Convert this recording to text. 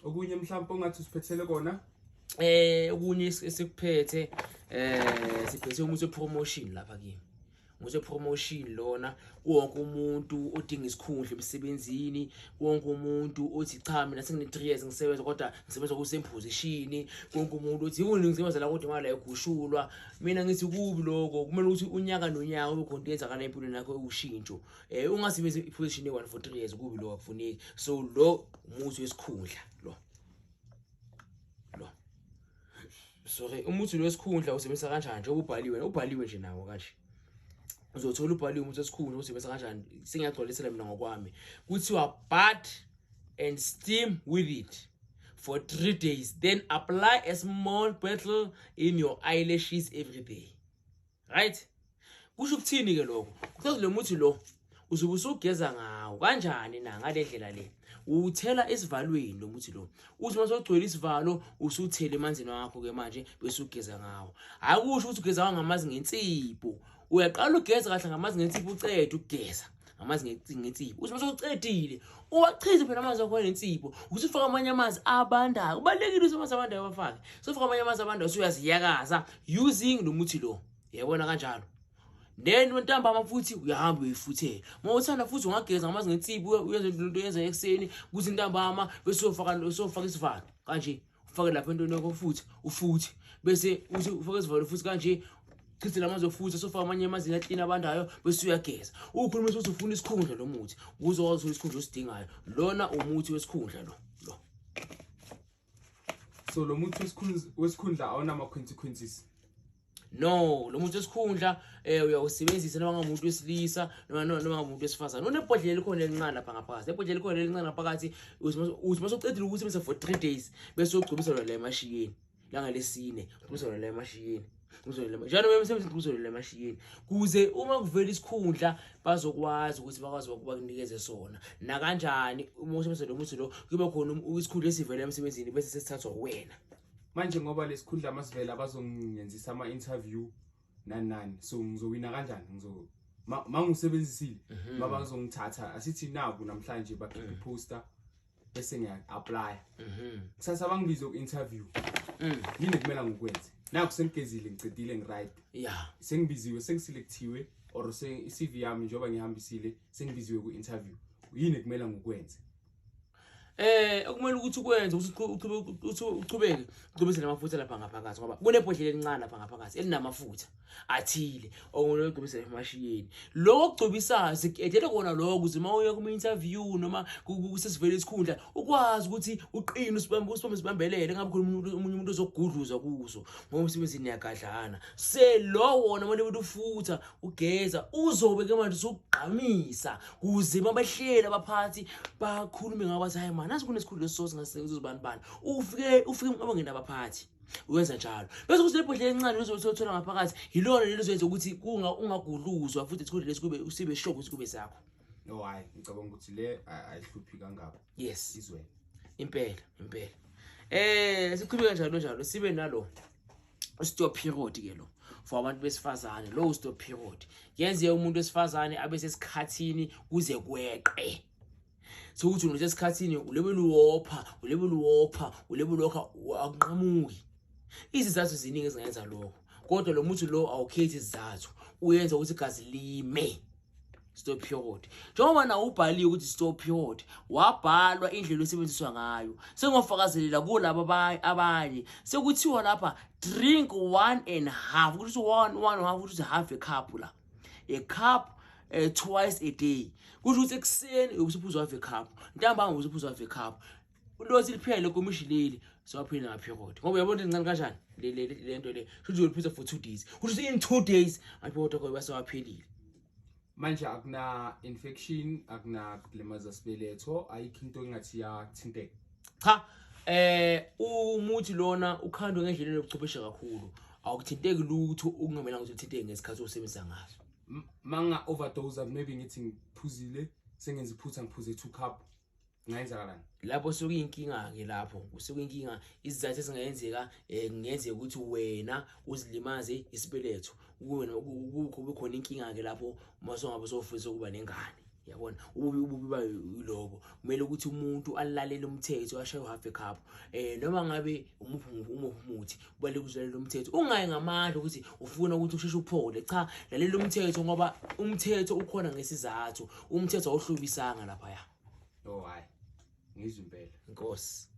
Okunye mhlawumbe ongathi usiphethele kona? Okunye esikuphethe, siphethe umuthi we-promotion lapha kimi. Umuthi we-promotion lona wonke umuntu odinga isikhundla emsebenzini, wonke umuntu othi cha, mina sengine 3 years ngisebenza kodwa ngisebenza ku same position, wonke umuntu othi yini ngisebenza la kodwa imali ayikhushulwa. Mina ngithi kubi lokho, kumele ukuthi unyaka nonyaka ube khona into eyenzakala empilweni yakho ushintsho. Ungasebenzi i-position e-1 for 3 years, kubi lokho, akufuneki. So lo umuthi wesikhundla lo, sorry, umuthi lo wesikhundla usebenzisa kanjani? Njengoba ubhaliwe, ubhaliwe nje nawo kanje, uzothola ubhaliwe umuthi wesikhundla usebenzisa kanjani. Sengiyagcwalisela mina ngokwami. Kuthiwa bath and steam with it for 3 days, then apply a small bottle in your eyelashes every day, right? Kusho ukuthini ke lokho? Kuchaza lo muthi lo uzobe usugeza ngawo kanjani na? Ngale ndlela le, uthela esivalweni lo muthi lo, uthi uma sewugcwele isivalo usuthele emanzini wakho ke manje, bese ugeza ngawo. Akusho ukuthi ugeza ngamanzi ngensipho. Uyaqala ugeza kahle ngamanzi ngensipho, ucede ukugeza ngamanzi ngensipho, uthi uma sewucedile uwachize phela amanzi akho nensipho, usufaka amanye amanzi abandayo. Kubalulekile ukuthi amanzi abandayo wafake. Sofaka amanye amanzi abandayo, usuyaziyakaza using lo muthi lo, yabona kanjalo. Then ntambama futhi uyahamba uyifuthela uma uthanda. Futhi ungageza ngamanzi ngensipho, uyenze lento yenza ekuseni, kuthi ntambama bese usofaka isivalo kanje, ufake lapha entweni yakho futhi ufuthe, bese uthi ufake isivalo futhi kanje, chithe lamanzi ofutha, sofaka amanye amanzi aklina abandayo, bese uyageza. Ukhuluma ukuthi ufuna isikhundla, lo muthi uzokwazi uthola isikhundla osidingayo. Lona umuthi wesikhundla lo. So lo muthi wesikhundla awunama-consequences? No, lo muntu wesikhundla uyawusebenzisa noma ngamuntu wesilisa noma ngamuntu wesifazane. Unebhodlela elikhona elincane lapha ngaphakathi, ebhodlela elikhona elincane ngaphakathi. Uthi mase ucedile ukusebenzisa for 3 days, bese ugcobisa lona la emashiyeni langalesine, ugcobisa lona la emashiyeni, njalo emsebenzini, ugcobisa lona la emashiyeni, kuze uma kuvela isikhundla bazokwazi ukuthi bakwazi bakunikeze sona nakanjani. Uma usebenzisa lo muthi lo, kuba khona isikhundla esivela emsebenzini bese sesithathwa wena. Manje ngoba lesikhundla masivela bazongenzisa ama-interview nani nani, so ngizowina kanjani? Ngizo ma ngisebenzisile, mabazongithatha, asithi naku namhlanje bakhipha i-poster bese ngiya-apply, kusasa bangibize ku-interview, yini kumele ngikwenze? Naku sengigezile, ngicedile, ngi-right, sengibiziwe, sengiselecthiwe or i-CV yami njengoba ngihambisile, sengibiziwe ku-interview, yini kumele ngikwenze? Okumele ukuthi ukwenze ukuthi uchubeke ugcobise namafutha lapha ngaphakathi, ngoba kunebhodlela elincane lapha ngaphakathi elinamafutha athile okumele ugcobise emashiyeni. Lokho okugcobisayo sikudedele kona lokho ukuze uma uya kuma-interview noma kusesivele isikhundla ukwazi ukuthi uqine, usibambe, sibambelele, ngabe khona omunye umuntu ozokugudluza kuso, ngoba umsebenzini niyagadlana. Se lo wona manje ukuthi ufutha ugeza, uzobe ke manje usugqamisa kuze mabahleli abaphathi bakhulume ngabo, bathi, "Hayi man, nasi kunesikhundla esiso singasebenzisa bani." Ufike umcabangeni abaphathi, uyenza njalo. Bese kuthi lebhodlela elincane lizothola ngaphakathi yilona leli lizoyenza ukuthi ungagudluzwa futhi isikhundla lesi kube usibe sure ukuthi kube sakho. No, hayi, ngicabanga ukuthi le ayihluphi kangako. Yes. Izwele. Impela, impela. Siqhubeka njalo njalo, sibe nalo stop period ke lo for abantu besifazane. Lo stop period kuyenzeka umuntu wesifazane abe sesikhathini kuze kweqe, sokuthi unesikhathini ulebe luwopha, ulebe luwopha, ulebe lokho, akunqamuki. Izizathu ziningi ezingenza lokho, kodwa lo muthi lo awukhethi izizathu, uyenza ukuthi igazi lime. Stop period, njengoba nawo ubhaliwe ukuthi stop period, wabhalwa indlela esebenziswa ngayo, sengofakazelela kulabo abanye. Sekuthiwa lapha drink one and half, kusho one and half, kusho half a cup la, a cup twice a day. Kusho ukuthi ekuseni ubusuphuza half a cup, ntambama ubusuphuza half a cup. Lothi liphela lekomishi leli, sowaphila ngaperiod, ngoba uyabona incane kanjani le nto le. Kusho ukuthi uyoliphuza for 2 days, kusho ukuthi in 2 days amaperiod akho basewaphelile. Manje akuna infection, akuna kulimaza sibeletho, ayikho into engathi yathinteka? Cha, umuthi lona ukhandwe ngendlela enobuchwepheshe kakhulu, awukuthinteki lutho okungamelanga ukuthi uthinteke ngesikhathi osebenzisa ngaso. Manga overdose, maybe ngithi ngiphuzile, sengenza iphutha, ngiphuze 2 cup, kungayenzakalani? Lapho sekuyinkinga-ke, lapho kusekuyinkinga. Izizathu ezingayenzeka, kungenzeka ukuthi wena uzilimaze isibeletho, kube khona inkinga-ke lapho uma songabe sofisa ukuba nengane. Yabona, ububi ububi bayo yilobo. Kumele ukuthi umuntu alalele umthetho, ashaye half a cup. Noma ngabe umuphi umuphi umuthi, kubalulekile ukuthi ulalele umthetho. Ungayi ngamandla ukuthi ufuna ukuthi usheshe uphole. Cha, lalela umthetho ngoba umthetho ukhona ngesizathu. Umthetho awuhlobisanga laphaya. Oh hayi. Ngizwe impela. Inkosi.